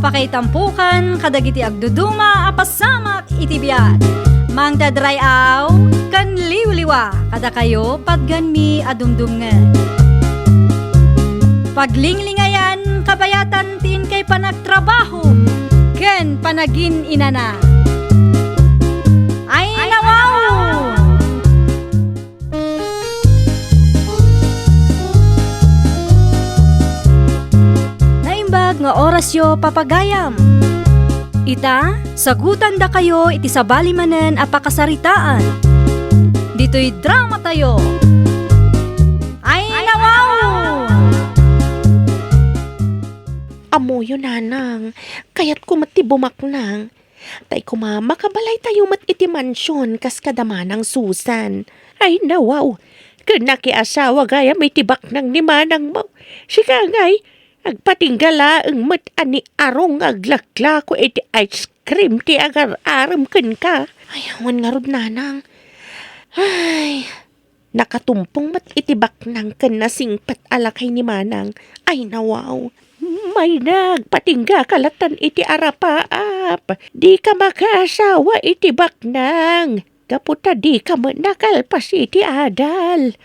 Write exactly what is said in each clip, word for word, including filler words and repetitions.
Pakaitampokan kadagiti agduduma a pasamak iti biag. Mangted ray-aw ken liwliwa kadakayo patganmi a dumdumngeg. Paglinglingayan kabayatan ti inkay panagtrabaho ken panagin-inana. Ay, nawaw! Naimbag nga orasyo, papagayam. Ita, sagutandakayo iti sabali manen a pakasaritaan. Ditoy dramatayo. Ay, nawaw! Ammoyo, nanang, kayatko met ti bumaknang. Tay koma, makabalaytayo met iti mansion kas kada manang Susan. Ay, nawaw! Ken nakiasawa gayam iti baknang ni manangmo. Sika ngay, agpatingga laeng met a ni Arong nga aglaklako iti ice cream ti agar-arem kenka. Ay, awan ngarud, nanang. Ay, Nakatumpong met iti baknang ken nasingpet a lakay ni manang. Ay, nawaw! Mayna, agpatinggaka lattan iti arapaap. Dika makaasawa iti baknang. Gapu ta dika met nakalpas iti adal.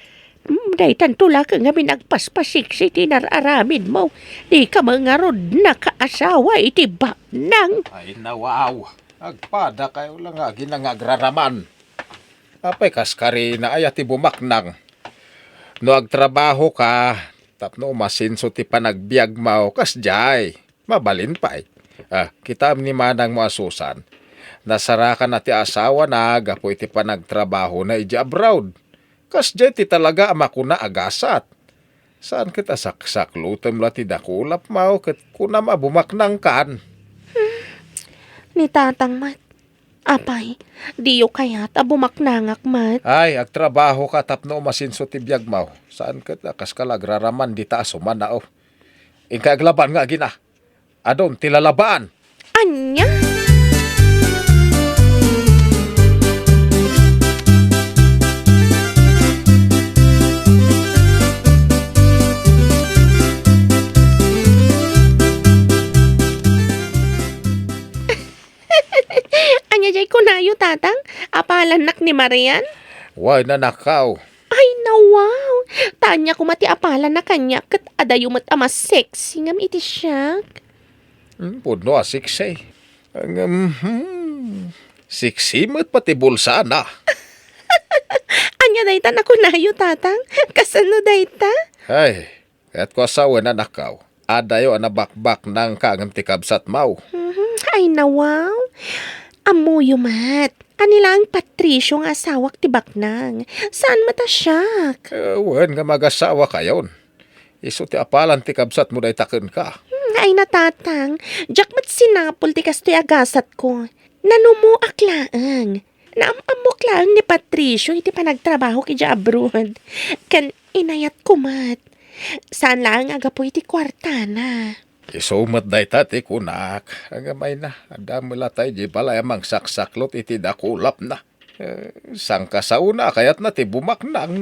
Hmm, daytanto la ket ngamin agpaspasiksi ti nar-aramidmo. Dika met ngarud nakaasawa iti baknang. Ay, nawaw! Agpadakayo la nga agina nga agraraman. Apay, kas karina aya ti bumaknang? No agtrabahoka tapno umasenso ti panagbiagmo, kasdiay, mabalin pay. Ah, kitaem ni manangmo a Susan, nasarakan na ti asawana gapu iti panagtrabahona idiay abroad. Kasdiay ti talaga a makuna a gasat. Saan ket a saksaklotem la ti dakulapmo ket kunam a bumaknangkan. Ni tatang met, Apay, diyo kayat a bumaknangak met? Ay, agtrabahoka tapno umasenso ti biagmo. Saan ket a kaska la agraraman dita a sumanao. Inkay aglaban nga agina. Adun ti lalabaan. Ania? Ania jay kunayo, Tatang? Apalannak ni Marian? Wen, anakkaw. Ay, nawaw! Ta ania koma ti apalanna kaniak ket adayo met a mas sexy ngem iti siak. Hmm, pudno a sexy. Ngem, hmm, sexy met pati bulsana. Ania dayta a kunayo, Tatang? Kasano dayta? Ay, Kayatko a sawen, anakkaw, adayo a nabakbaknangka ngem ti kabsatmo. Mhm. Ay, nawaw. Ammoyo met. Ania laeng Patricio nga asawak ti baknang. Saan met a siak? Eh, wen nga magasawakayon. Isu ti apalan ti kabsatmo dayta kenka. Hmm, ay, natatang. Diak met sinapul ti kastoy a gasatko. Nanumoak laeng. Naam-ammok laeng ni Patricio iti panagtrabahok idiay abroad. Ken inayatko met. Saan laeng a gapu iti kuartana. Isu met dayta ti kunak. Ngem ay na, adda met latta idiay balay a mangsaksaklot iti dakulapna. Eh, sangkasaona a kayatna ti bumaknang.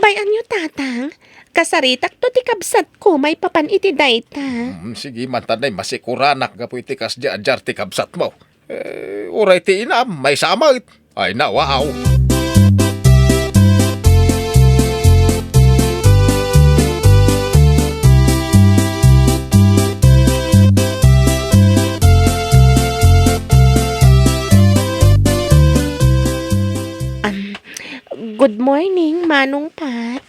Bay-anyo, Tatang. Kasaritakto ti kabsatko maipapan iti dayta. Hmm, sige man, ta nay masikuranak gapu iti kasdiay a diar ti kabsatmo. Eh, uray ti inam, maysa met. Ay, nawaw! Um, good morning, Manong Pat.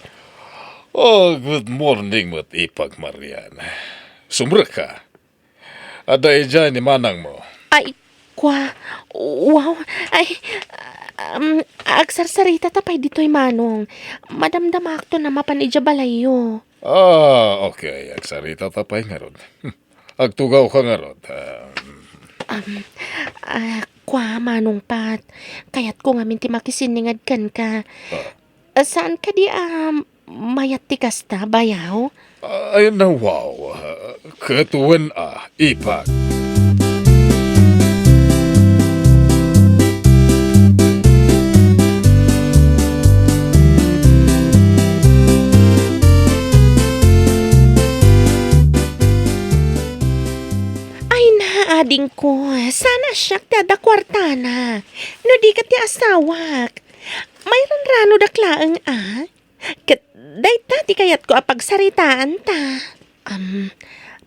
Oh, good morning met, Ipag Marian. Sumrekka. Adda idiay ni manangmo. Ay, kua, wow. Ay, um, agsarsaritata pay ditoy, Manong. Madamdamaakto a mapan idiay balayyo. Ah, okay. Agsaritata pay ngarud. Agtugawka ngarud. Um, Um, ah, kua, Manong Pat. Kayatko ngamin ti makisinninged kenka. Ah. Ah, saan kadi a mayat ti kasta, bayaw? Ay, nawaw. Ket wen a, Ipag. Dingko, saan a siak ti adda kuartana. No di ket ti asawak. Mairanranudak laeng a. Ket dayta ti kayatko a pagsaritaanta. Am,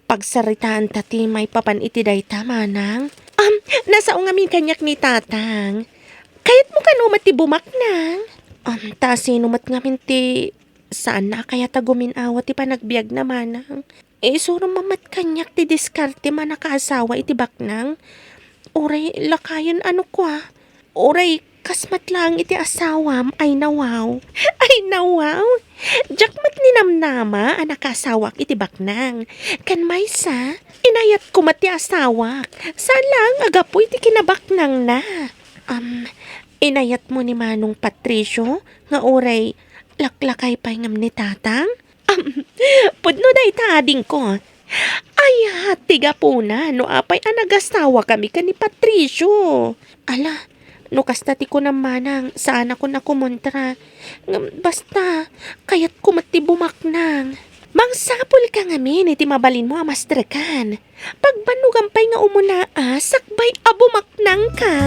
pagsaritaanta ti maipapan iti dayta, manang. Am, nasao ngamin kaniak ni tatang. Kayatmo kano met ti bumaknang? Am, ta sino met ngamin ti saanna a kayat a gumin-awa ti panagbiagna, manang? Isurom met kaniak ti diskarte a nakaasawa iti baknang. Uray lakayen a no kua. Uray kas met laeng iti asawam, ay nawaw. Ay nawaw! Diak met ninamnama a nakaasawak iti baknang. Ken maysa, inayatko met ti asawak. Saan laeng a gapu iti kinabaknangna. Am, inayatmo ni Manong Patricio nga uray laklakay pay ngem ni Tatang? Am, pudno dayta, adingko. Aya ti gapuna no apay a nagasawakami ken ni Patricio. Ala, no kasta ti kunam, manang, saanakon a kumontra. Ngem basta, kayatko met ti bumaknang. Mangsapulka ngamin iti mabalinmo a mastrekan. Pagbannogan pay nga umuna a sakbay a bumaknangka.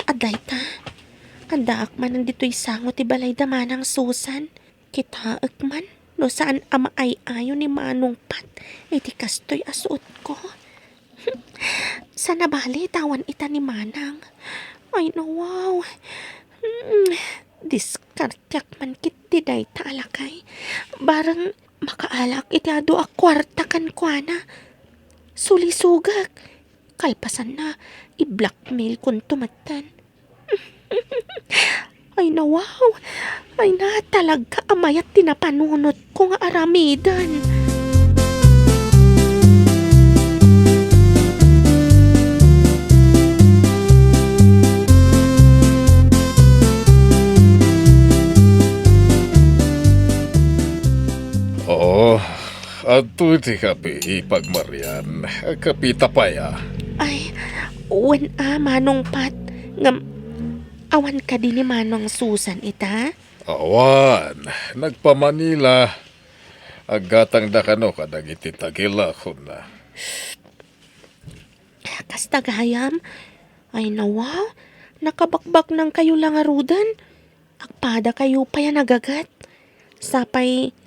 Adayta, addaak manen ditoy sango ti balayda Manang Susan. Kitaek man no saan a maay-ayo ni Manong Pat iti kastoy a suotko. Saan a bali ta awan ita ni Manang. Ay, nawaw. Hmm, diskarteak man ketdi dayta a lakay. Bareng makaalaak iti adu a kuarta kenkuana. Sulisogak. Kalpasanna, i-blackmailkonto metten. Ay, nawaw. Ay, na, talaga a mayat ti napanunotko nga aramiden. Oo, adtoy ti kape, Ipag Marian. Kapita pay, a. Ay, wen a, Manong Pat. Ngem, awan kadi ni Manong Susan ita? Awan. Nagpa-Manila. Aggatangda kano kadagiti tagilakonna. Kasta gayam? Ay, nawa, nakabakbaknangkayo la ngaruden. Agpadakayo pay a nagaget. Sapay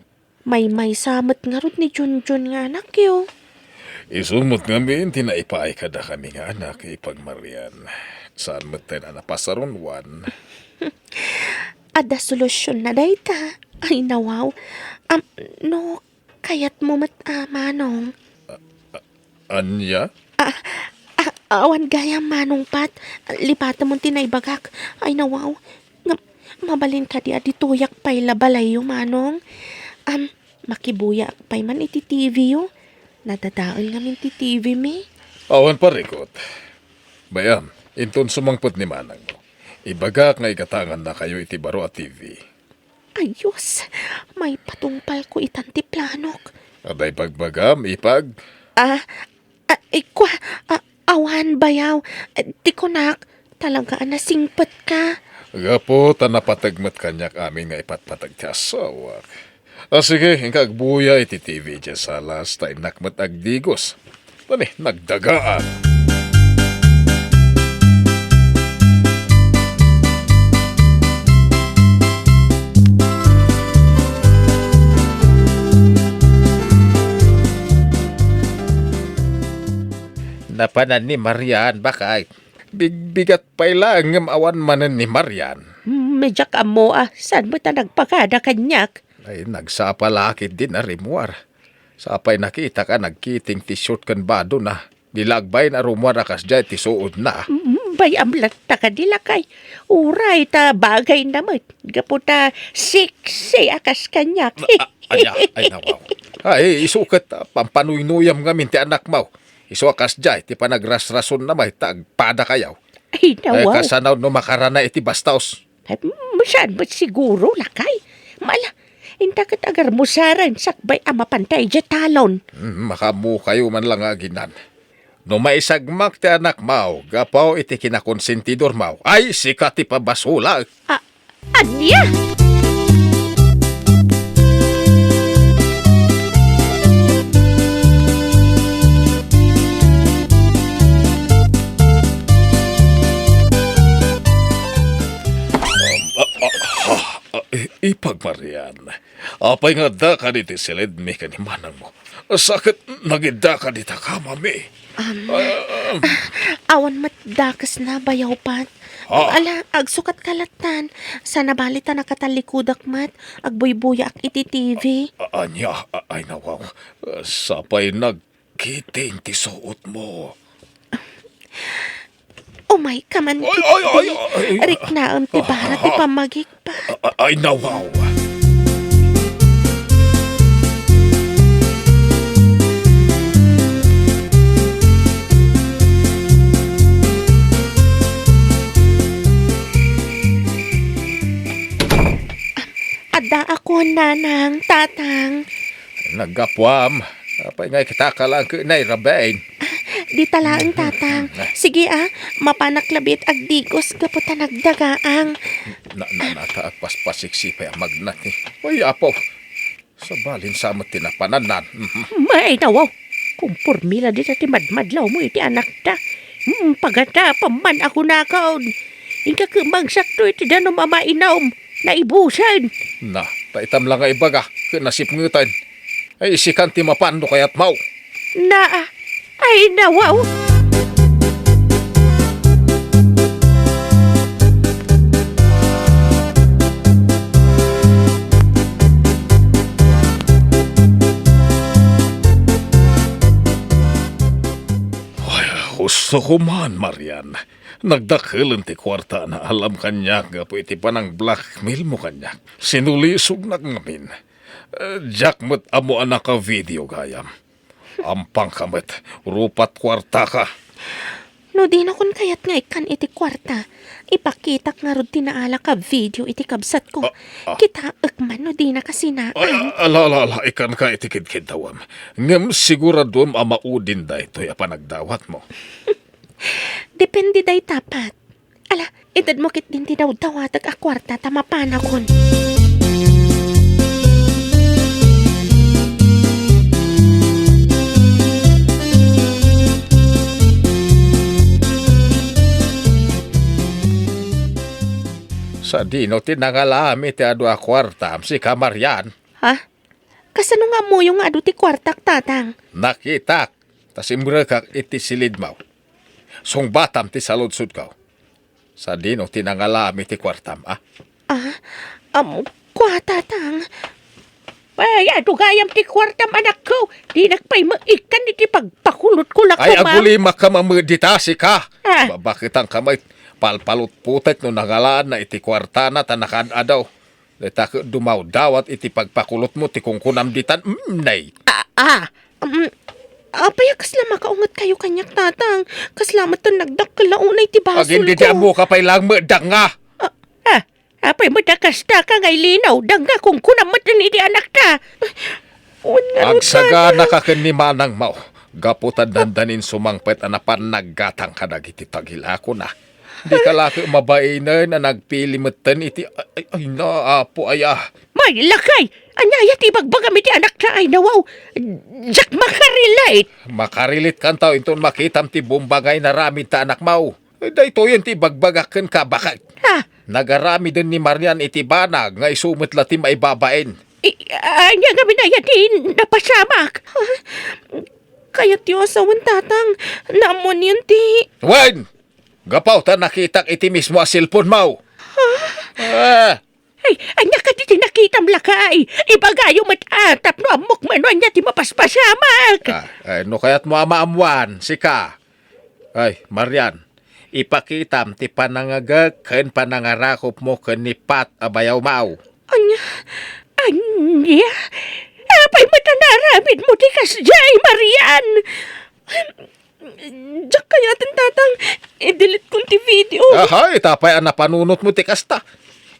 maymaysa met ngarud ni Junjun nga anakyo. Isu met ngamin ti naipaay kadakami nga anak, Ipag Marian. Saan metten a napasarunoan. Adda solutionna dayta. Ay, nawaw. Am, no kayatmo met a, Manong. Ania? Ah, ah, awan gayam, Manong Pat. Lipatemon ti naibagak. Ay, nawaw. Ngem, mabalin kadi a ditoyak pay la balayyo, Manong? Am, makibuyaak pay man iti T V yo. Nadadael ngamin ti T V mi. Awan parikot. Bay-am, inton sumangpet ni manangmo, ibagak nga igatangannakayo iti baro a T V. Ayos, maipatungpalko itan ti planok. Adda ibagbagam, Ipag? Ah, ah, ikwa, ah, awan, bayaw. Eh, ti kunak, talaga a nasingpetka. Gapu ta napateg met kaniak amin nga ipatpateg ti asawak. Ah, sige, inka agbuya iti T V idiay salas, ta innak met agdigos. Tani, nagdagaan. Napanan ni Marian, bakay. Bigbigat pay laeng ngem awan manen ni Marian. Mm, diak ammo a, saan met a nagpakada kaniak? Ay, nagsapa la ketdi a rimmuar. Sapay nakitak a nagkiting ti short ken badona. Di la agbain a rummuar a kasdiay ti suodna. Mm, bay-am latta kadi, lakay. Uray ta bagayna met. Gapu ta sexy a kas kaniak. A-, a-, aya, ay, nawaw. Ay, isu ket, ah, pampanuynuyam ngamin ti anakmo. Isu a kasdiay ti panagrasrasonna met ta agpadakayo. Ay, nawaw. Ay, kasano no makarana iti bastaos? Ay, mm, saan met siguro, lakay? Mala, inta ket agarmusaren sakbay a mapantay idiay talon. Mm, makaammokayo man la nga aginan. No maisagmak ti anakmo gapu iti kinakonsentidormo, ay, sika ti pabasolak. A-, ania? Ah, ah, ah, ah, i-, ipagmarian. Apay nga addaka ditoy silidmi ken ni manangmo? Sa ket nagiddaka dita kamami? Am, Ah, ah, awan met dakesna, Bayaw Pat. Ah. Ala, agsukatka lattan. Sana bali ta nakatalikudak met, agbuybuyaak iti T V. A-, ania? A-, ay, nawaw. Sapay nagkiting ti suotmo. Umayka man. Ay, ay, ay, ay, ay. Riknaem ti bara ti pammagik, Pat. A-, a-, ay, nawaw. Adda akon, nanang, tatang. Naggapuam. Apay nga ikitaka laeng ket nairabain? Dita laeng, tatang. Sige, a, mapanak labi agdigos gapu ta nagdagaang. Na, na, nata, agpaspasiksi pay a magnat, eh. Ay, apo. Sabalin sa met ti napanannan. Mhm. Ay, nawaw. Kumpormi la dita ti madmadlawmo iti anakta. Hmm, pagatapaman a kunakon. Inka ket mangsakto iti danum a mainum. Naibusen. Na, ta itam la nga ibaga, ket nasipngeten. Ay, sikan ti mapan no kayatmo. Na, ay, nawaw. Ay, husto ko man, Marian. Nagdakelen ti kuarta a naalam kaniak gapu iti panang-blackmailmo kaniak. Sinulisognak ngamin. Eh, diak met ammo a naka-video gayam. Ampangka met, rupat kuartaka. No dinakon kayat nga ikkan iti kuarta, ipakitak ngarud ti naalak a video iti kabsatko. Ah, ah. Kitaek man no dinaka sinaan. Ah, ala, ala, ala, ikkanka iti kidkiddawem. Ngem siguraduem a maudin daytoy a panagdawatmo. Depende dayta, Pat. Ala, itedmo ketdin ti dawdawatek a kuarta ta mapanakon. Sadino ti nangalam iti adu a kuartam, sika, Marian? Ha? Kasano nga ammoyo nga adu ti kuartak, tatang? Nakitak, ta simrekak iti silidmo. Sungbatam ti saludsodko. Sadino ti nangalam iti kuartam, a? Ah, um, kua, tatang. Ay, adu gayam ti kuartam, anakko. Dinak pay maikkan iti pagpakulotko la koma. Ay, agulimakka met dita, sika. Ah. Babaketanka met, palpalutpotek no nangalaanna iti kuartana ta nakaad-adu. Dayta ket dumawdawat iti pagpakulotmo ti kunkunam ditan, mm, nay. Ah, ah, um, apay a kasla makaungetkayo kaniak, tatang? Kasla met ti nagdakkel a unay ti basolko. Agin didi ammoka pay laeng met danga. Ah, ah, apay met a kasta ka nga ilinaw, danga kunkunam met iti anakta. Wen ngarud, Agsaganaka ken ni manangmo, gapu ta dandanin sumangpet a napan naggatang kadagiti tagilakona. Dika la ket mabainen a nagpili metten iti, ay, ay, na, Apo, aya. May lakay! Ania aya ti ibagbagam iti anakta, ay nawaw? Diak makarelate. Makarelate kanto inton makitam ti bomba nga inaramid ta anakmo. Daytoyen ti ibagbagak kenka, baket. Ha? Nagaramiden ni Marian iti banag nga isu met la ti maibabain. I-, ania ngamin aya ti napasamak? Ha? Kayatyo a sawen, tatang. Naammoenyon ti Wen! Gapu ta nakitak iti mismo a cellphone-mo. Ha? Ah. Ay, ania kadi ti nakitam, lakay? Ibagayo met, a, tapno ammok man no ania ti mapaspasamak. Ah, ay, no kayatmo a maammuan, sika. Ay, Marian, ipakitam ti panangagek ken panangarakopmo ken ni Pat a bayawmo. Ania? Ania? Apay met a naaramidmo ti kasdiay, Marian? Diak kayaten, tatang. I-delete-kon ti video. Aha, ita pay a napanunotmo ti kasta.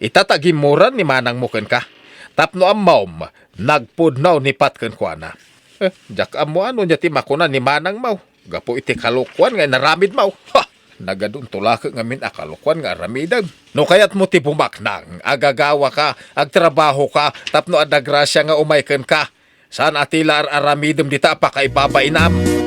Ita ta gimmuran ni manangmo kenka. Tapno ammom, nagpudno ni Pat kenkuana. Eh, diak ammo no ania ti makuna ni manangmo. gapu iti kalokuan nga inaramidmo. Ha! Nagadunto laeng ngamin a kalokuan nga aramidem. No kayatmo ti bumaknang, agagawaka, agtrabahoka, tapno adda grasia nga umay kenka. Saan a ti la ar-aramidem dita a pakaibabainam.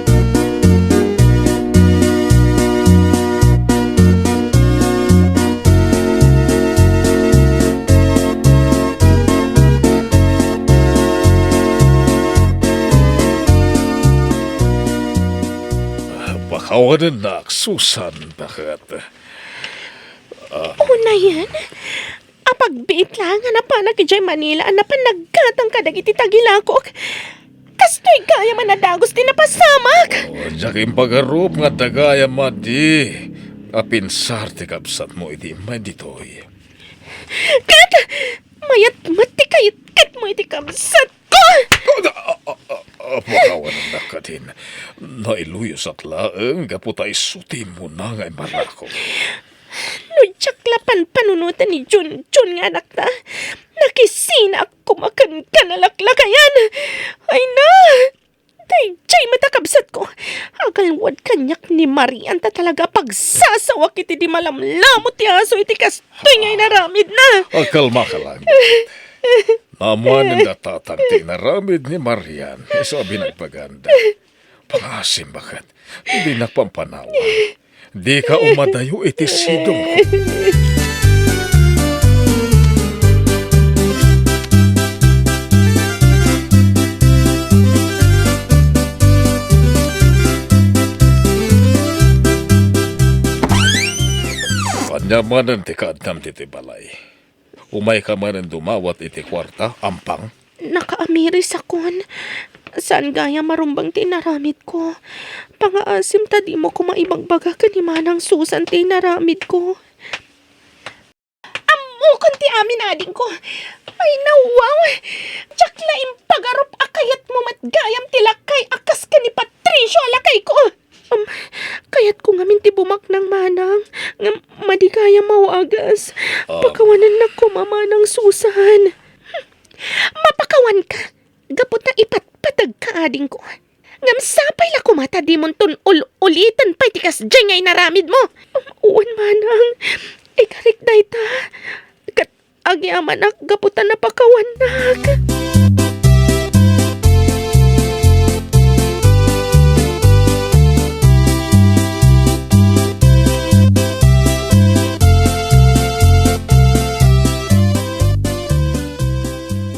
Pakawanennak, Susan, baket. Ah. Unayen, apagbiit laeng a napanak idiay Manila a napan naggatang kadagiti tagilakok. Kastoy gayam a nadagus ti napasamak. Oh, diak impagarup nga adda gayam a di apinsar ti kabsatmo iti immay ditoy. Ket mayat met ti kayat-kayatmo iti kabsatko. Ah, ah, ah, ah, pakawanennak kadin. Nailuyosak laeng gapu ta isu ti immuna nga immarakok. No diak la panpanunoten ni Junjun nga anakta, nakisinaak koma kenka a nalaklakayan. Ay na! Daydiay met a kabsatko, agalwad kaniak ni Marian ta talaga a pagsasawak iti di malamlamut ti aso iti kastoy nga inaramidna. Agkalmaka lang. Naammoanen da tatang ti inaramid ni Marian, isu a binagbaganda. Pangaasim, baket. Dinak pampanawan. Dika umadayo iti sidongko. Ania manen ti kaaddam ditoy balay? Umayka manen dumawat iti kuarta, Ampang? Nakaamirisakon. Saan gayam a rumbeng ti inaramidko. Pangaasim ta dimo koma ibagbaga ken ni Manang Susan ti inaramidko. Ammokon ti amin, adingko. Ay, nawaw! Diak la impagarup a kayatmo met gayam ti lakay a kas ken ni Patricio a lakayko. Um, kayatko ngamin ti bumaknang, manang, ngem madi gayam a wagas. Ah. Pakawanennak koma, Manang Susan. Mapakawanka, gapu ta ipatpateg ka, adingko. Ngem sapay la koma ta dimonton ul-uliten pay ti kasdiay nga inaramidmo. Um, wen, manang, ikarik dayta. Ket agyamanak gapu ta napakawannak.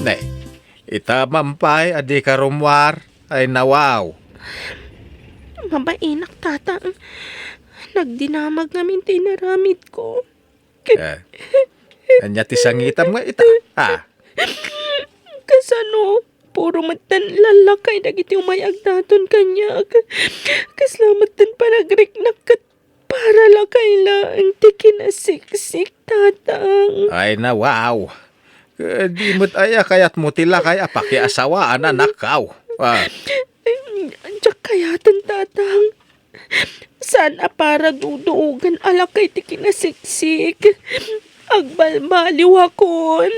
Ne, ita man pay a dika rummuar, ay nawaw. Mabainak, tatang. Nagdinamag ngamin ti inaramidko. Eh, ania ti sangitam nga ita? Ah. Kasano? Puro metten lallakay dagiti umay agdaton kaniak. Kasla metten panagriknak ket para lakay laeng ti kinasiksik, tatang. Ay, nawaw. Eh, di met aya kayatmo ti lakay a pakiasawaan, anakko. Ah. Diak kayaten, tatang. Saan a para duduogan a lakay ti kinasiksik. Agbalbaliwakon.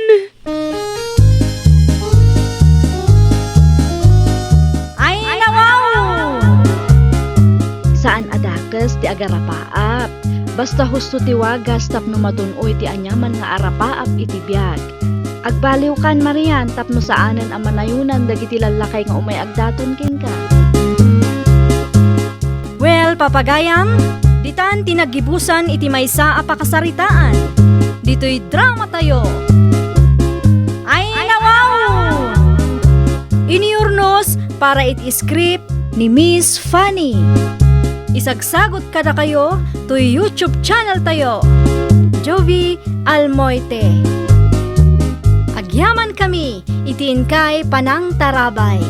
Ay, nawaw! Saan a dakes ti agarapaap. Basta husto ti wagas tapno matun-oy ti aniaman nga arapaap iti biag. Agbaliwkan, Marian, tapno saanen a manayonan dagiti lallakay nga umay agdaton kenka. Well, papagayam, ditan ti naggibusan iti maysa a pakasaritaan. Ditoy dramatayo. Ay, nawaw! Inurnos para iti script ni Miss Fanny. Isagsagut kadakayo toy YouTube channel tayo, Jovie Almoite. Agyaman kami iti inkay panangtarabay.